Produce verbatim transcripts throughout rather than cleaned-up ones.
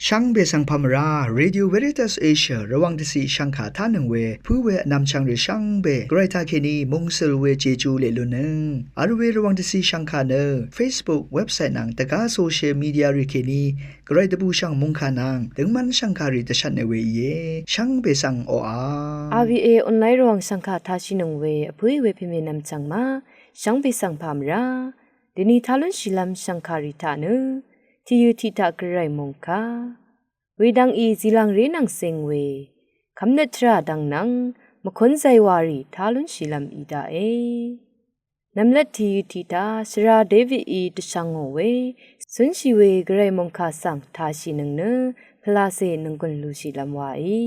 Shvngbe svng pà mvrá, Radio Veritas Asia Rvwàng dvciq shvngkà tánøng we pǿ we vnvmchvng rì shvngbe Gvray taqkèní mungsøl we Jeju leq lunnøng vl we Rvwàng dvciq shvngkà nø Facebook, website nvng dvgá social media rì kèní Gvray dvbùshv̀ng mòngkà nvng døngmv́n shv̀ngkàrì dvshvtne we íe. Shvngbe svng oqà. R V A online Rvwàng shv̀ngkà tashìnøng we vpǿì we pèmènvm chv̀ng ma, shvngbe svng pà mvrá. Dèni tá lúnshìlv́m shv̀ngkàrì taq nø tìyø tiq taq Gvray mòngkà. Wedvng í zìlv̀ngré nvng zeng we kvmnøt tvrà dvng nvng mvkún zaywàrì tá lúnshìlv́m í daqe. Nvmlat tìyø tiqtaq shvra Davidí dvshvngò we zúnshì we Gvray mòngkà svng tashìnøng nø pvlacè nònggùn lúshìlv́m waí.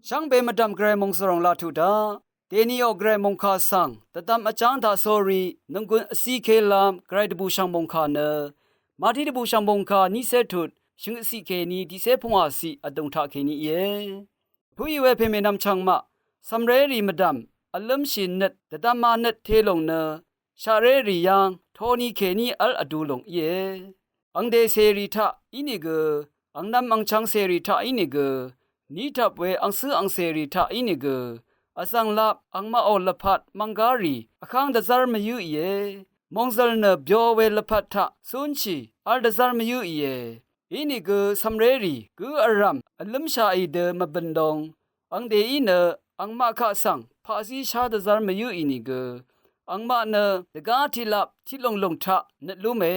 Shvngbe mvdv̀m Gvray mòngsvròng laq tuq daq. Dèniò Gvray mòngkà svng dvdvm vjáng taq sórí nònggùn vcikélv́m Gvray dvbùshv̀ng mòngkà nø Mati dvbùshv̀ng mòngkà niqcé tut shø̀ng vciq kèní tiqcé pvngwà ciq vdùng taqkèní íe. Pø̀í we pèmènvm chv̀ngmaq, cv̀mrérì mvdv̀m vlǿmshì nøt dvdvma nøt telòng nø shaqrérì yv́ng toni kèní v́l vdu lòng íe. Angdè cèrì taq ínìgø, angnvm angchvng cèrì taq ínìgø, nítap we angcǿ angcèrì taq ínìgø, vzv̀nglap angmaqò lvpat mvnggárì vkv́ng dvzv́r mvyǿìe. Mòngzø̀l nø byo we lvpat taq cúnshì v́l dvzv́r mvyǿìe. Inìgø cv̀mrérì gǿ vrv̀m vlǿmshaqì dø mvbø̀n dong, angdèí nø angmaq kaq svng paqzí shá dvzv́r mvyǿì nìgø, angmaq nø dvgá tiqlap tiqlùnglùng taq nøt lúme.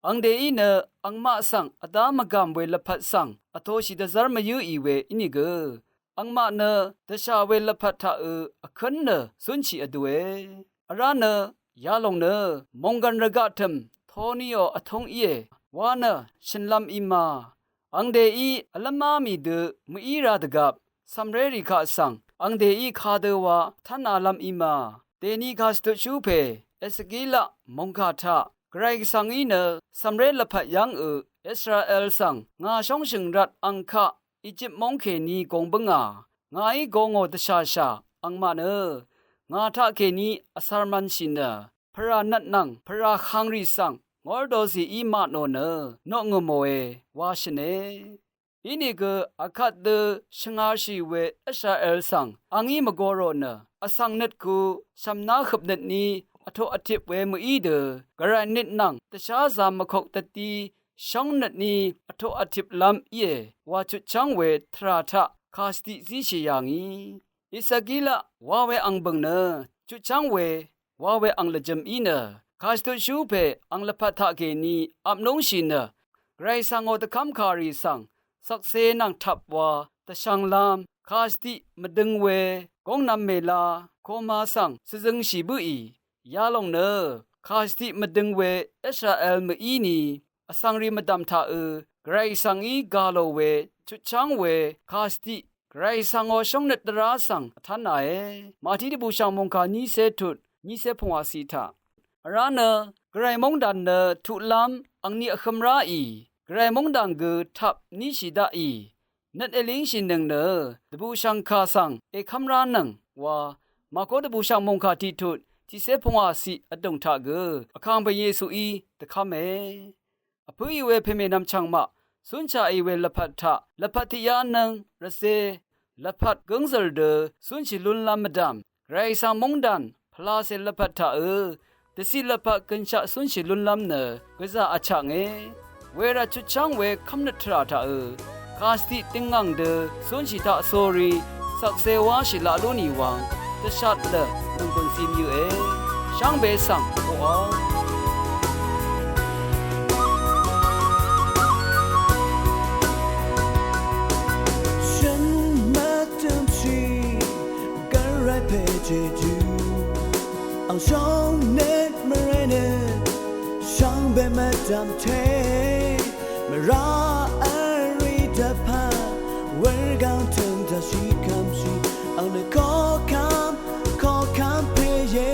Angdèí nø angmaq svng vdá mvgàm we lvpat svng vtoshì dvzv́r mvyǿì we ínìgø, angmaq nø dvshà we lvpat taqø vkǿn nø cúnshì vdue. Vrá nø yalòng nø mònggv̀n rvgaq tø̀m toniò vtúng íe wa nø shø̀nlv́m í ma. Angdèí vlv́má mì dø mø̀í ra dvgvp cv̀mrérì kaq svng angdèí kadø wa tv́nalv́m í ma. Dèni kàshvtutshú pè Esakilaq mòngkà taq Gvray Gvsvngí nø cv̀mré lvpat yv́ngø Israel svng ngà shóngshø̀ng rvt ang kaq Ejip móng kèní gong bǿngà, ngàí gongò dvshàshà angmaq nø ngà taqkèní vcv̄r mv̄nshì nø pvrà nvt nvng pvrà hvngrì svng ngórdozìí maq nò nø noqngø̀mòe wa shø̀ne. Inìgø akvt dø shvngārshì we Israel svng angí mvgorò nø vsvng nøt ku shv̀mná høpnøtní vtoq vtip we mø̀í dø Gvray nøt nvng dvsházā mvkok dvtí shóng nøtní vtoq vtiplv́m íe wa chutchv́ng we tvrà taq kàshvdiq zíshì yà ngì. Esakilaq wa we ang bø̀ng nø chutchv́ng we wa we ang lvjø̄m í nø kàshvtutshú pè ang lvpat taqkèní apnúngshì nø Gvray svngò dvkv́mkàrì svng shvkse nvng tvp wa dvshv̄nglv́m kàshvdiq mvdøng we góngnv̄m mèla koma svng shvzøngshì bǿì. Yalòng nø kàshvdiq mvdøng we Israel mø̀íni vsvngrì mvdv̀m taqø Gvray svngí gà lò we chutchv́ng we kàshvdiq Gvray svngò shóngnøt dvrá svng vtv́nnae. Màtí dvbùshv̀ng mòngkà nícé tut nícé pvngwàciq taq. Vrá nø Gvray móngdàn nø tuqlv́m angni vhø̄m ráì Gvray móngdàn gø tap níshì daqì nøt èlíngshìnøng nø dvbùshv̀ngkà svng èkv́m ránøng wa Màkó dvbùshv̀ng mòngkà tiqtut tiqcé pvngwàciq vdùng taq gø vkàngpè Yesuí dvkv́me. Vpǿì we pèmènvm chv̀ngmaq cúnshaqì we lvpat taq lvpat tiqyá nøng rvzé lvpat gǿngzø̀l dø cúnshì lúnlv́m mvdv̀m Gvray svng móngdàn pvlacè lvpat taqø dvciq lvpat gønshaq cúnshì lúnlv́m nø gvzà vchaknge. Wervt chutchv́ng we kv́mnøt tvrà taqø kàshvdiq døngngàng dø cúnshì taqsórí shvkse wáshì laq lú nì wvng dvshat nø nònggùn zimyøqe. Shvngbe svng oqà. Shøn mvtømshì Gvray pè Jeju ang shóngnøt mvré nø shvngbe mvdv̀m te mvrá vrí dvpvt wurgvng tø̀m dvshì kv́mshì ang nø koqkv́m koqkv́m pèe.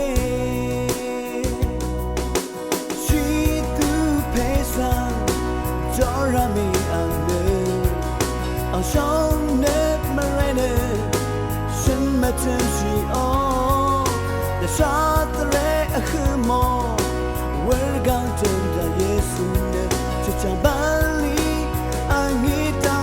Shìdø pè svng jórá mì ang nø ang shóngnøt mvré nø shøn mvtømshìò dvshat dvré vhø̄mò wurgvng tø̀m dv̀m Yesu nø chutchv̀ng bv̀nlì ang í dv̀m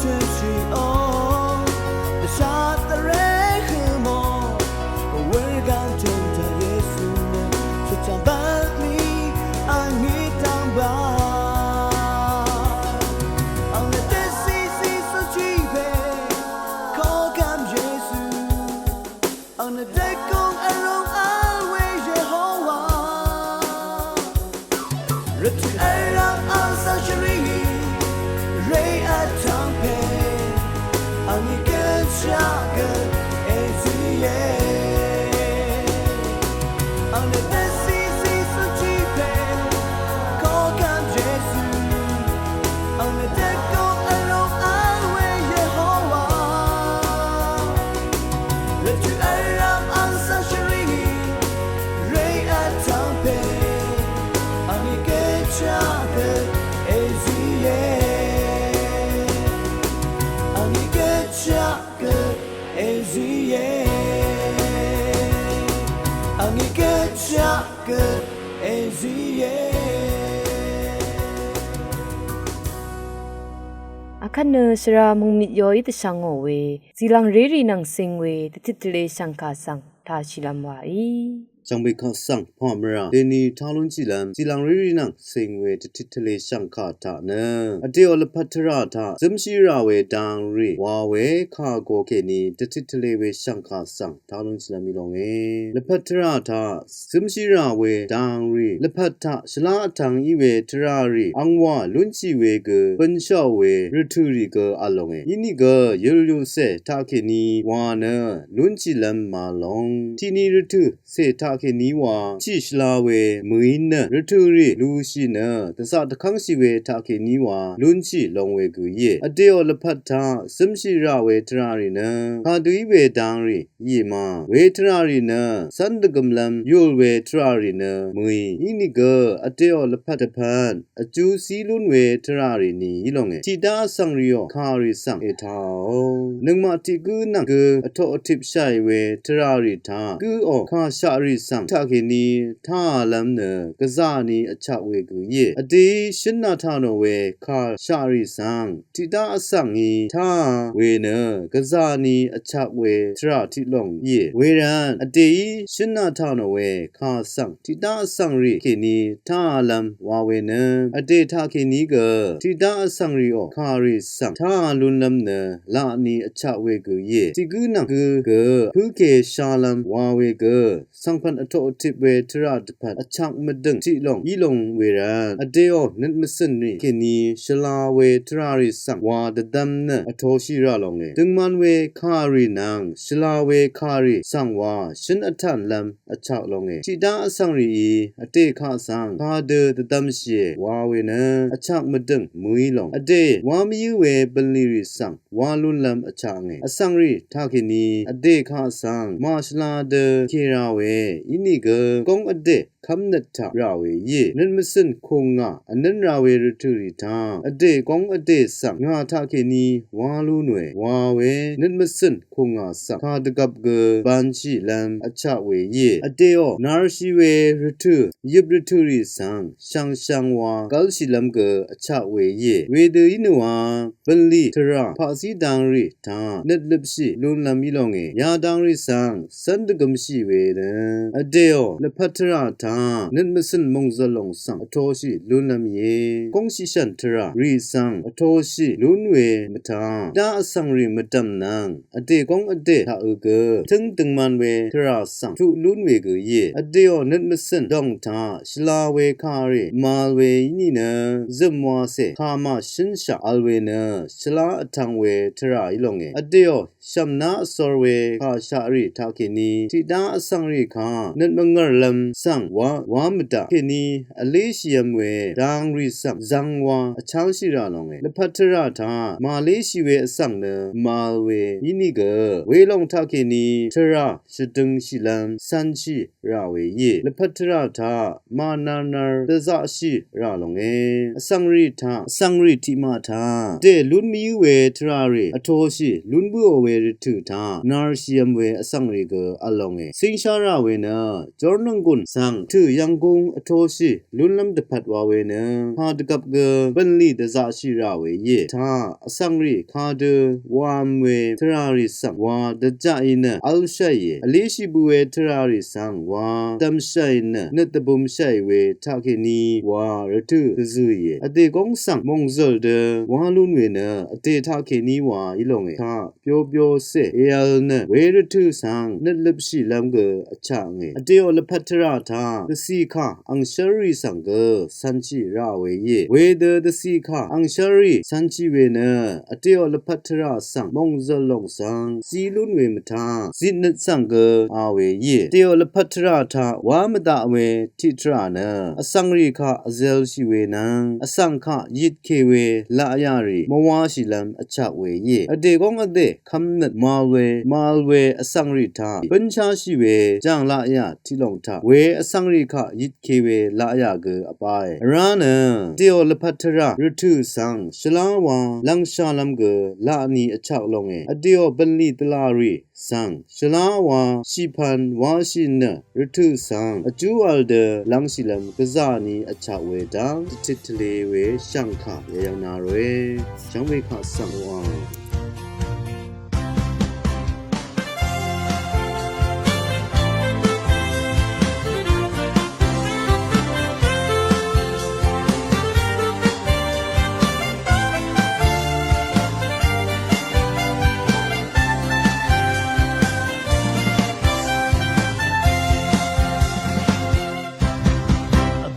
Tø̄shì ò, dvshat dvré hø mò, wurgáng tø̄m taq Yesu nø, shvchv̀ng bv́n mì ang mì dv́ng bá. Ang nø dvzí zí zú jì we, koqkvm Yesu. Ang nø dvgùng vrūng vl we Yehowa. Rvtø̀ vrvp ang svng shvrì, rè vtvng pè, ang í gø shaq gø èzí íe. Ang nø dvzí zí zú jì pè, koqkvm Yesu. Ang nø dvgùng vrūng vl we Yehowa. Rvtø̀ vrvp ang svng shvrì, rè vtvng pè, ang í gø shaq gø èzí íe. Ang í gø shaq gø èzí íe. Ang í gø shaq gø èzí íe. Akvt nø shvra mungmit yoí dvshvngò we, zìlv̀ng rérì nvng cing we, dvtit tvle shv̀ngkà svng tashìlv́m wàí. Shv̀ngbè kaq svng pà mvrà dèni tá lúnshìlv́m, zìlv̀ng rérì nvng cing we, dvtit tvle shv̀ngkà taq nø, vdèò lvpat tvrà taq zǿmshì rà we dang rì wa we kà go kèní, dvtit tvle we shv̀ngkà svng tá lúnshìlv́m í lónge. Lvpat tvrà taq zǿmshì rà we dang rì, lvpat taq shvlá vtvng í we tvrà rì angwà lúnshì we gø bø̀nshàò we rvtø̀ rì gø v̄l lónge. Inìgø yø̀lyuqcè taqkèní wa nø lúnshìlv́m màlóng. Tiqni rvtø̀ cè taqkèní wa shì shvla we mø̀í nø rvtø̀ rì lushì nø dvzaq dvkv́ngshì we taqkèní wa lúnshì long we gø íe. Vdèò lvpat taq zǿmshì rà we tvrà rì nø kadø í we dang rì íe ma. We tvrà rì nø cv́n dvgø̀mlv́m yùl we tvrà rì nø mø̀í. Inìgø vdèò lvpat dvpvt vjú cí lún we tvrà rì ni í lónge. Tiqdá vsvng rìò kà rì svng ètaò. Nøngmaq tiq gǿ nvng gø vtoq vtip shàì we tvrà rì taq gǿò kà shaq rì svng taqkèní táàlv́m nø gvzà ni vchaq we gø íe. Vdèí shǿn vtà nò we kà shaq rì svng tiqdá vsvng í táà we nø gvzà ni vchaq we tvrà tiq lòng íe. Wervt vdèí shǿn vtà nò we kà svng tiqdá vsvng rì kèní táàlv́m wa we nø vdè taqkèní gø tiqdá vsvng rìò kà rì svng táà lúnlv́m nø laq ni vchaq we gø íe. Tiq gǿ nvng gø gø pǿke shálv́m wa we gø svngpv̀n vtoq vtip we tvrà dvpvt vchak mvdø̀ng tiq lòng í long wervt vdèò nøt mvcø̀n rì kèní shvla we tvrà rì svng wa dvdvm nø vtoshì rà longe. Døngman we kà rì nvng shvla we kà rì svng wa shǿn vtànlv́m vchak longe. Tiqdá vsvng rìí vdè kaq svng kadø dvdvmshìe wa we nø vchak mvdø̀ng mø̀í lòng vdè wá mvyǿ we bv̀nlì rì svng wá lúnlv́m vchaknge. Vsvng rì taqkèní vdè kaq svng màshvla dø kèra we inìgø góng vdè kv́mnøt taq rà we íe. Nøt mvcø̀n kùngà vnǿn ra we rvtø̀ rì taq vdè góng vdè svng ngà taqkèní wá lún we wa we nøt mvcø̀n kùngà svng kàdvgvp gø banshìlv́m vchaq we íe. Vdèò narshi we rvtø̀ yøp rvtø̀ rì svng shvngshvng wa gv́lshìlv́m gø vchaq we íe. Wedø í nø wa bv̀nlì tvrà paqzí dang rì taq nøt løpshì lúnlv́m í longe. Yadang rì svng cv́n dvgømshì we nø vdèò lvpat tvrà taq nøt mvcø̀n mòngzv̀l lòng svng vtoshì lúnlv́m íe. Góngshìshv̀n tvrà rì svng vtoshì lún we mvtaq dá vsvng rì mvdv̀m nvng vdè góng vdè taqø gø tǿng døngman we tvrà svng tuq lún we gø íe. Vdèò nøt mvcø̀n dòng taq shvla we kà rì màvl we í nìnø zø̀m wacè kà màshǿnshaq vl we nø shvlá vtvng we tvrà í longe. Vdèò shv̀mná vsor we kà shaq rì taqkèní tiqdá vsvng rì kaq nøt mvngv̀rlv́m svng wa wá mvdaq kèní vléshìvm we dang rì svng zvng wa vchángshì rà longe. Lvpat tvrà taq màléshì we vsvng nø màvl we í nìgø welòng taqkèní tvrà shvdøngshìlv́m cv̄nshì rà we íe. Lvpat tvrà taq mànarnar dvzaqshì rà longe. Vsvng rì taq vsvng rì tiqmaq taq dè lún mvyǿ we tvrà rì vtoshì lún bǿò we rvtø̀ taq narshìvm we vsvng rì gø vl longe. Cíngshá rà we nø nø jórnònggùn svng tø̀ yv̀nggúng vtoshì lúnlv́m dvpvt wa we nø kà dvgvp gø bv̀nlì dvzaqshì rà we íe. Taq vsvngrì kadø wav̄m we tvràrì svng wa dvjaqì nø v̄lshàìe. Vlíshì bø we tvràrì svng wa dv̀mshàì nø nøt dvbumshàì we taqkèní wa rvtø̀ dvzø̀ìe. Vdè góng svng mòngzø̀l dø wa lún we nø vdè taqkèní wa í longe. Taq byobyo cè èv̄l nø we rvtø̀ svng nøt løpshìlv́m gø vchaknge. Vdèò lvpat tvrà taq dvcì kà angshv́lrì svng gø cv̄nshì rà we íe. Wedø dvcì kà angshv́lrì cv̄nshì we nø vdèò lvpat tvrà svng mòngzø̀l lòng svng zí lún we mvtaq zitnøt svng gø a we íe. Vdèò lvpat tvrà taq wá mvdaq we tiqtvrà nø vsvngrì kaq vzelshì we nvng vsvng kaq yitke we laqyà rì mvwashìlv́m vchak we íe. Vdè góng vdè kv́mnøt màvl we màvl we vsvngrì taq bǿnsháshì we jàng laqyà tiqlòng taq we vsvngrì kaq yitke we laqyà gø vbáe. Vrá nø vdèò lvpat tvrà rvtø̀ svng shvlá wa lv́ngshálv́m gø laqni vchak longe. Vdèò bv̀nlì dvlà rì svng shvlá wa shìpvn washì nø rvtø̀ svng vjú v̄l dø lv́ngshìlv́m gvzà ni vchak we dv́ng dvtit tvlē we shv̀ngkà yayv̄ng na ròe. Shvngbe kaq svng wa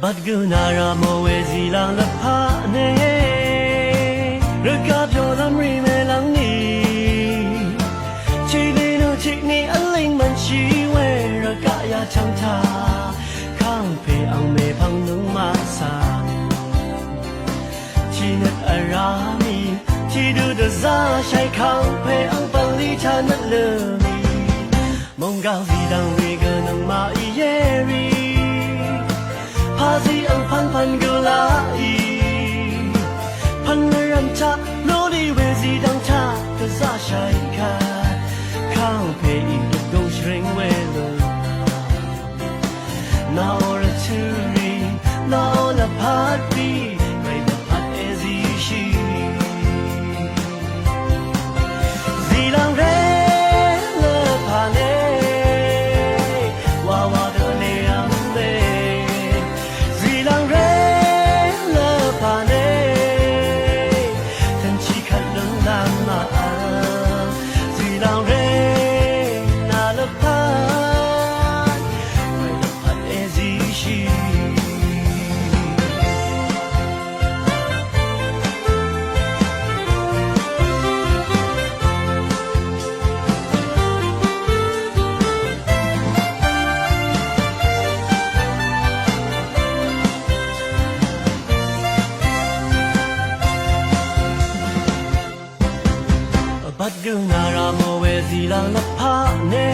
Vbat gø nara mò we zìlàng lvpat ne. Rvgaq byolv́m rì mèlv́ng ni. Tiqni nø tiqni vlíng mvnshì we rvgaq yachv̀ng taq. Kàngpè ang mèpvng nøngmaq svng. Tiqnøt vrá mì. Tiqdø dvzá shàì kàngpè ang bv̀nlì taq nøt lø mì. Mònggàng zìdv̀ng rì gø nøngmaq í yérì. Pàzí angpv̀npv̀n gø laqì. Pv̀n vrv̀m taq lolì we zìdv̀ng taq dvzaqshàì kvt. Kàngpè í dvgùng shvring we lø. Nao rvtø̀ rì, nao lvpat rì, rì lvpat èzíshì. Zìlv̀ngré lvpat lè, wawa dø lè v̄m lè. Zìlv̀ngré lvpat lè, tø̀nshì kvt lúnlv́m màvl. Zìlv̀ngré nà lvpat, rì lvpat èzíshì. Vbat gø nara mò we zìlv̀ng lvpat ne.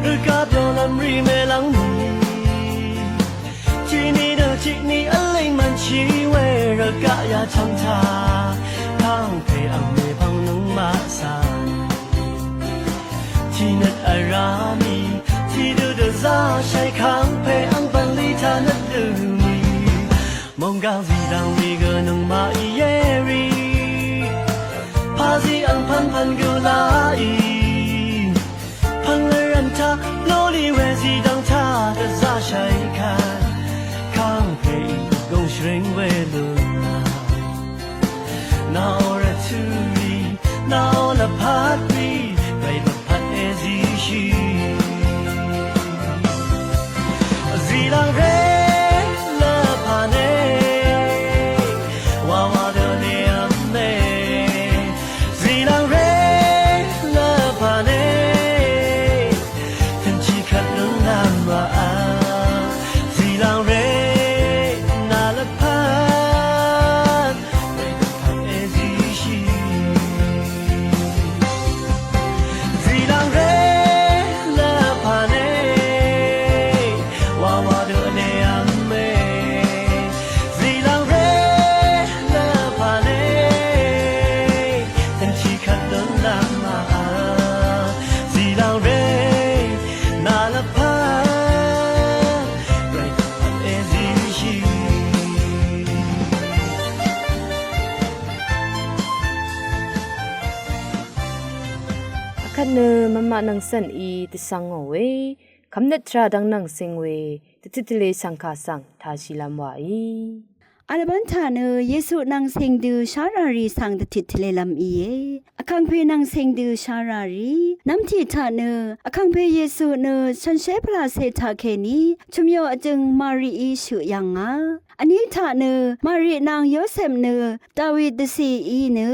Rvgaq byolv́m rì mèlv́ng ni. Tiqni nø tiqni vlíng mvnshì we rvgaq yachv̀ng taq. Kàngpè ang mèpvng nøngmaq svng. Tiqnøt vrá mì, tiqdø dvzá shàì kàngpè ang bv̀nlì taq nøt lø mì. Mònggàng zìdv̀ng rì gø nøngmaq í yérì. Pàzí angpv̀npv̀n gø laqì. Pv̀n vrv̀m taq lolì we zìdv̀ng taq dvzá shàì kvt. Kàngpè í dvgùng shvring we lø. Nao rvtø̀ rì, nao lvpat rì, rì lvpat èzíshì. Zìlv̀ngré lvpat ne, wawa dø lè v̄m lè. Zìlv̀ngré lvpat ne, tø̀nshì kvt lúnlv́m màvl. Zìlv̀ngré nà lvpat, rì lvpat èzíshì. Zìlv̀ngré Kvt nø mvmaq nvng cv̀n í dvshvngò we, kvmnøt tvrà dvng nvng cing we, dvtit tvle shv̀ngkà svng tāshìlv́m wàí. Vlvbán taq nø Yesu nvng cing dø shárà rì svng dvtit tvlelv́m íe. Vkàngpè nvng cing dø shárà rì. Nv́mtiq taq nø, Vkàngpè Yesu nø shànshér pvlacè taqkèní chø̀myo vjø̀ng Marií shøq yv̀ngà. Vní taq nø, Mari nvng Yosep nø David dvcìí nø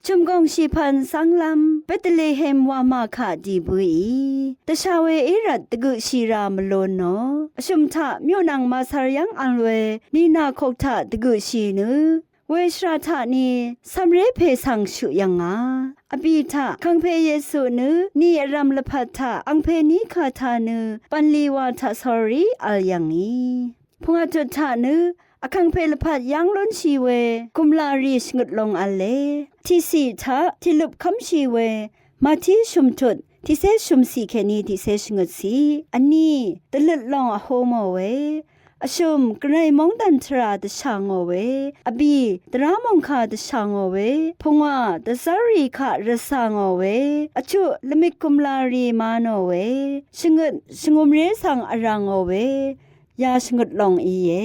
chø̀mgòng shìpvn zv́nglv́m Betlehem wamà kaq dì bǿì. Dvshà we í rvt dvgøqshì rà mvlon nò. Vshø̀m taq myoqnv̀ng màsvr yv́ng vl we nìnà kok taq dvgøqshì nø weshvrà taq ni cv̀mré pè svng shøq yv̀ngà. Vbì taq Vkàngpè Yesu nø ni vrv̀m lvpat taq angpè ní kà taq nø bv̀nlì wà taq sórí vl yv̀ngì. Pungwà tut taq nø Vkàngpè lvpat yv́ng lúnshì we gùmlà rì shvngøt long v̄le. Tiqciq taq tiqløp kv́mshì we Mati shø̀mtut tiqcé shø̀mciq kèní tiqcé shvngøtciq. Vní dvløt long vhú mò we. Vshø̀m gvray móngdàn tvrà dvshà ngò we. Vbì dvrá mòngkà dvshà ngò we. Pungwà dvzv́rrì kaq rvcà ngò we. Vchuq lvmik gùmlà rì ma nò we. Shvngøt shvngø̀mré svng vrà ngò we. Ya shvngøt long íe.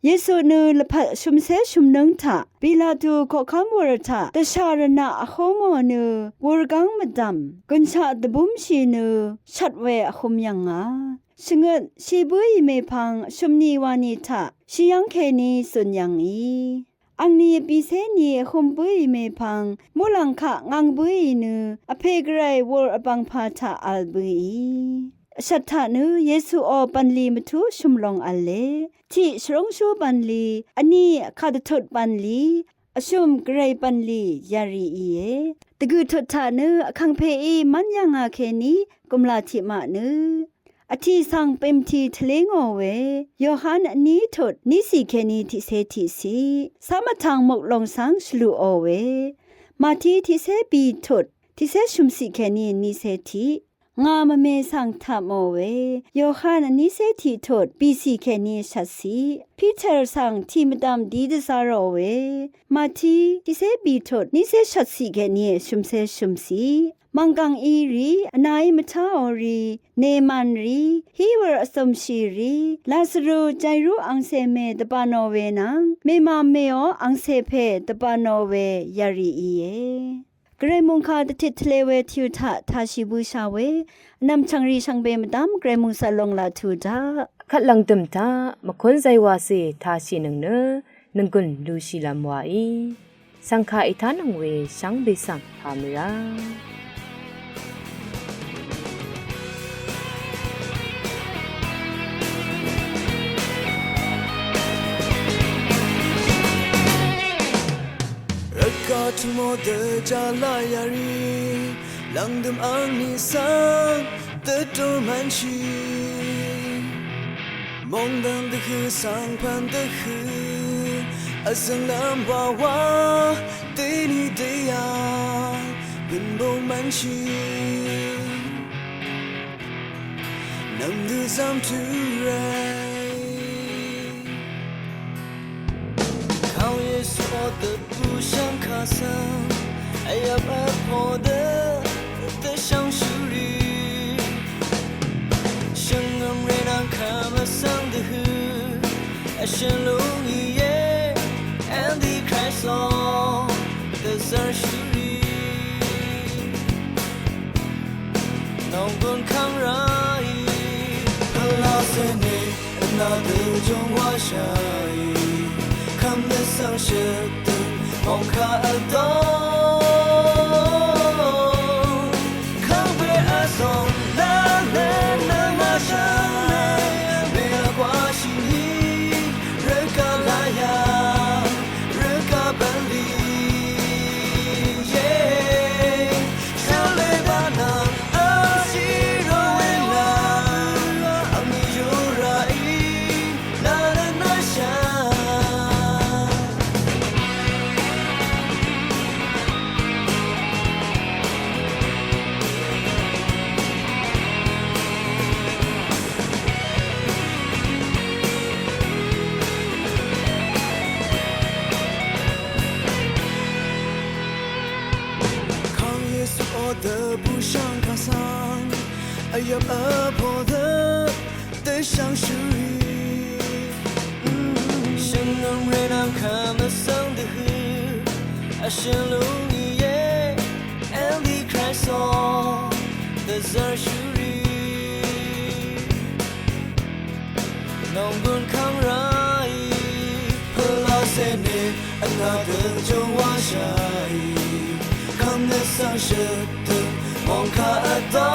Yesu nø lvpat shø̀mcé shø̀mnǿng taq Pilatu koqkv́m wur taq dvshà rvnaq vhú mò nø wurgáng mvdv̀m gø̀nshaq dvbúmshì nø shvt we vhø̄m yv̀ngà. Shvngøt shì bǿì mèpvng shø̀mni wani taq shì yv́ng kèní zø̀n yv̀ngì. Angni vbìcé ni vhø̄m bǿì mèpvng muqlàng kaq ngv̄ng bǿì nø vpè gvray wur vbv̀ngpà taq vl bǿì. Vshvt taq nø Yesuò bv̀nlì mvtú shø̀m long v̄le. Tiq shvrúngshú bv̀nlì, vní vkàdvtut bv̀nlì, vshø̀m gvray bv̀nlì yarì íe. Dvgø̀ tut taq nø Vkàngpèí mv́n yv̀ngà kèní gùmlà tiqmaq nø vtì svng bø̀mtì tvlé ngò we. Yohan vní tut níciq kèní tiqcé tiqciq. Cv́mvtvng muklong svng shvlùò we. Mati tiqcé bì tut tiqcé shø̀mciq kèní nícé tiq. Ngà mvme svng taq mò we. Yohan vnícé tiq tut bìcì kèní shvtciq. Piter svng tì mvdv̀m dí dvzá rò we. Mati tiqcé bì tut nícé shvtciq kèní shø̀mcé shø̀mciq. Mv̀nggv̀ng í rì, vnaí mvtáò rì, Neman rì, hí wur vzø̀mshì rì, Lazaru Jairu angcè mè dvbà nò we nvng, mèmà mèò angcè pè dvbà nò we yarì íe. Gvray mòngkà dvtit tvle we tìu taq tāshì bǿshà we, vnv̀m chv̀ngrì shvngbe mvdv́m Gvray mòngsvt long laq tù daq. Kvt lv̀ngdø̀m taq, mvkún zaywacè tāshìnøng nø, nònggùn lushìlv́m wàí. Shv̀ngkà ètánøng we shvngbe svng pàmvrá. Rvgaq tø̀mò dvjá lá yarì, lv̀ngdø̀m angní svng dvdùr mvnshì. Mòngdàn dvhø̀ svng pv̀n dvhø̀, vzø̀nglv́m wawa, dèní dèyà, bø̀n bø̀n mvnshì. Nv̀mdø zv́m tø̄ ràí. Kàó Yesu ò dvbù shvngkà svng, vyvp vpo dø, dvshvngshúrì. Shvngø̀m rè nvng kvm vsvng dvhø̀, vshø̀n lúng íe, Antichrist ò, dvzv́rshúrì. Nònggùn kv́m ráì, pvlacè nì, vnà dø jùngwáshàì, kv́m dø svng shøtdø̀ng, mòngkà vdó. Kv́m we vzòng, nà nø nv́ngmáshàì, mèlvgwáshì nì, rvgaq laya, rvgaq bv̀nlì, ye. Yesu o dø bùshv̀ng kà svng vyvp vpo dø dvshv̀ng shvrì. Shvngø̀m rvnvng kvm vsvng dvhø vshø̀n lúng íe. Antichrist o dvzvr shvrì. Nònggùn kv́ng ráì pø̀lá cène vnà dø jø̀wá shàì. Kvmnøt svng shø̀tø mòngkà vdá